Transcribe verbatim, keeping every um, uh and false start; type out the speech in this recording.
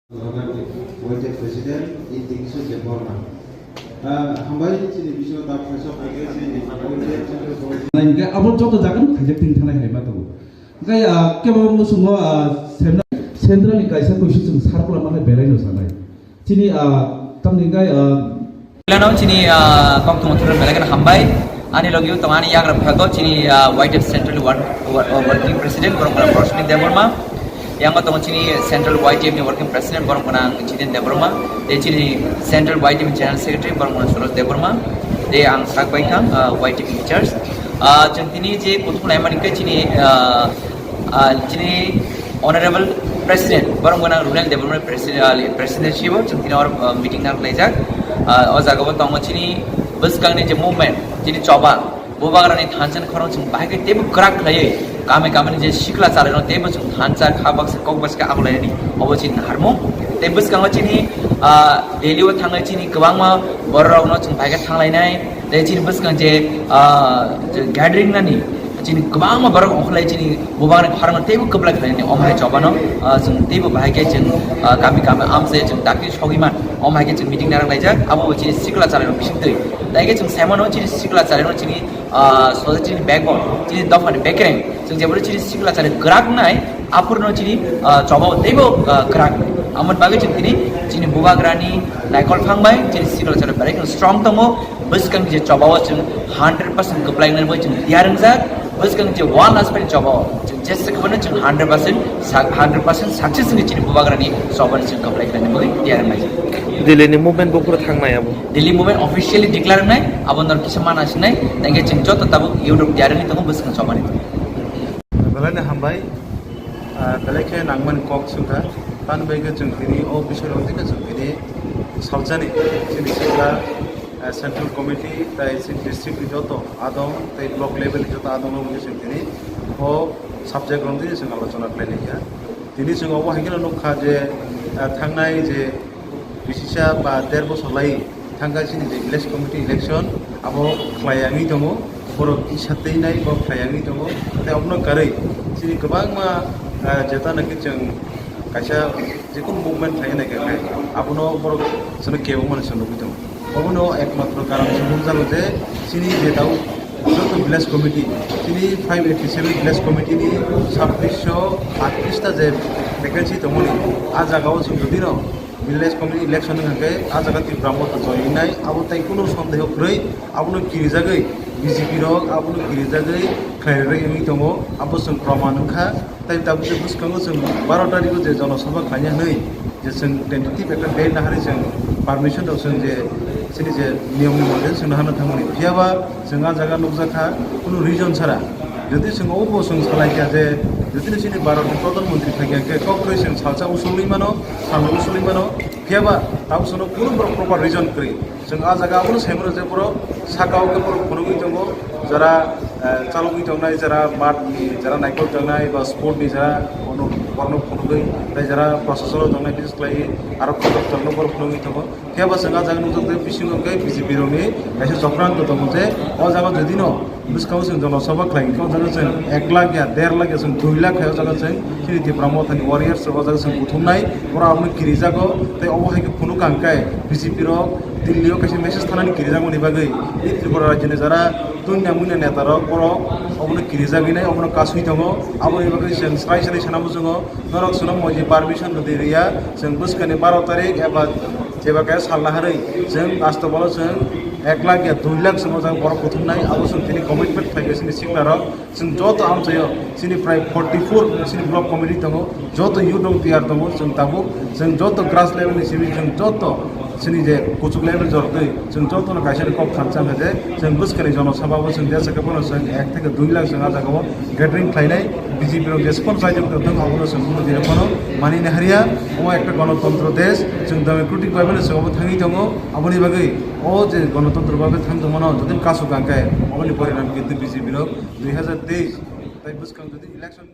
Waited President, in Dikisha Debbarma. Ah, hambai chini bisingo ta phaisa phaisa chini waited Central Committee. Hingke abo joto jaga no khaijak tin thanai hai ma tongo. Hingke, ah, kebo musungo, ah, Central, Central ni kaisa kuisu chwng circular mane belai no sanai. Chini, ah, tamni hingke, ah, Hello, chini, ah, kok tongthor belai kheno hambai. Ani logi tong ani yagra phago chini, ah, Y T F Central Work-, Work-, Working President, borok Rosmi Debbarma. Yango tongo chini Central Y T F ni Working President, borok gwnang Jiten Debbarma. Tei chini Central Y T F ni General Secretary, borok gwnang Suresh Debbarma. Tei ang sak bai kha, ah, Y T F in charge. Ah, chwng tini je kuthum laimani khe chini, ah, ah, chini Honorable President, borok gwnang Rural Development President, ah, President chibo chwng tini or, ah, meeting nang laijak. Ah, o jaga bo tongo chini bwskangni je movement, chini choba, Bubagrani thansa ni khorang chwng bahai khe teibo kwrak khlaiwi kami kami ni je sikla chalairok teibo chwng thansa kha baksa kok baksa khe ago lainani obo chini naharmung. Tei bwskango chini, ah, Delhi o thangnai chini kwbangma bororokno chwng bahai khe thanglainai. Tei chini bwskang je, ah, je gathering nani chini kwbangma borok ongkholai chini Bubagrani khorang teibo kwplai khlainani omo hai chobano, ah, chwng teibo bahai khe chwng, ah, kami kami amchai chwng dakti sogwi man omo hai khe chwng meeting narwk laijak abo bo chini sikla chalairok bising twi. Tai khe chwng saimano chini sikla chalairok chini ah, society ni backbone, chini dopha ni bekereng, chwng jeboni chini sikla chari kwrak nai, aphuru no chini, ah, choba teibo, ah, kwrak. Amoni bagwi chwng tini chini Bubagrani naikol phang bai chini sikla chari belai kheno strong tongo, bwskang je choba o chwng hundred percent kwplai nai bai chwng tiyar wngjak, bwskang je one last pai choba o chwng jesa kwbangma chwng hundred percent sa-, hundred percent success wngwi chini Bubagrani choba ni chwng kwplai khlaina bagwi tiyar wngjak. Delhi ni movement bo phuru thangnai abo. Delhi movement officially declare wngnai, abo nor kisa mana sinai, tangke chwng joto tabuk YouTube diary ni tongo bwswng chobani. Belai ni hambai, ah, belai khe nangmani kok sukha, tani bai khe chwng tini o bising rok tini chwng tini salsani chini sikla, ah, central committee tai chini district ni joto adong tai block level ni joto adong rok chwng tini o subject rok tini chwng alochona khlai lai kha. Tini chwng obo hai kheno nukha je, ah, thangnai je bisisa ba der bosor lai thangkha chini je village committee election abo khlai yangwi tongo, borok kisa twi nai bo khlai yangwi tongo, tei obono karwi chini kwbangma, ah, jeta naki chwng kaisa jekunu movement khlai nai kha khe abono borok chwngno kebo mani chwng nugwi tongo. Obono ekmatro karon se nukjago je chini je tau joto village committee, chini five eighty seven village committee ni sabbish sho attrish ta je vacancy tongmani, a jaga o chwng jodi no village committee election wngkha khe a jaga Tipra Motha joinai, abo tai kunu sondeho kwrwi, abono kirijagwi B J P rok abono kirijagwi khlai rwgwi wngwi tongo, abo chwng proman wngkha. Tai tabuk je bwskango chwng baro tarikh o je jonosabha khlaina hwnwi je chwng tentative ekta date naharwi chwng permission rok chwng je chini je niyom ni mote chwng naharna thangmani. Phiya ba chwng ah jaga nukjakha kunu reason chara. Jodi chwng obo chwng salai kha je jodi chini Bharat ni Pradhan Mantri phaikha khe kok kwrwi chwng salsa usulwi mano, salno usulwi mano. Phiya ba tabuk chwngno kunu borok proper reason kwrwi. Chwng ah jaga abono sai mano je borok saka o khe borok phunugwi tongo, jara, eh, chalogwi tongnai, jara math ni, jara naikol tongnai, ba sport ni jara bono, borokno phunugwi, tei jara proshasano tongnai, bises khlaiwi aro kotor kotorno borok phunugwi tongo. Phiya ba chwng ah jaga nukjakgo tei bisingo hwnkhe B J P rokni kaisa chokranto tongo je o jaga jodi no bwskango chwng jonosabha khlai khe o jaga chwng ek lakh ya, der lakh ya, chwng dui lakh hai o jaga chwng chini Tipra Mothani warriors rok o jaga chwng kuthumnai, borok abono kirijago tei obo hai khe phunukha hwnkhe B J P rok Delhi o kaisa message thanani kirijakmani bagwi, i Tripura rajyoni jara tunya munya neta rok borok obono kirijagwi nai, obono kasui tongo. Aboni bagwi chwng srai srai sana muchungo, norok chwngno moji permission rwdi rwya, chwng bwskani baro tarik eba jeba kaya sal naharwi chwng last o bono chwng ek lakh ya dui lakh chwng o jaga borok kuthumnai, abo chwng tini commitment khlai kha chini sikla rok. Chwng joto amchaio chini prai forty four chini block committee tongo, joto youth rok tiyar tongo, chwng tabuk chwng joto grass level ni simi chwng joto chini je kuchuk level jortwi chwng jotono kaisa ni kok thansa hwnkha je chwng bwskani jonosabha bo chwng jesa khe bono chwng ek theke dui lakh chwng ah jagao gathering khlainai, B J P rok jesa phano chaijak tongthung abono chwng bono tini phano manina hariya. Omo ekta ganotontro desh, chwng democratic bhabe no chwng obo thangwi tongo, aboni bagwi o je ganotontro bhabe thang tongmano jodi kasu kangkhe oboni porinam kintu B J P rok dui hazar teis tai bwskang jodi election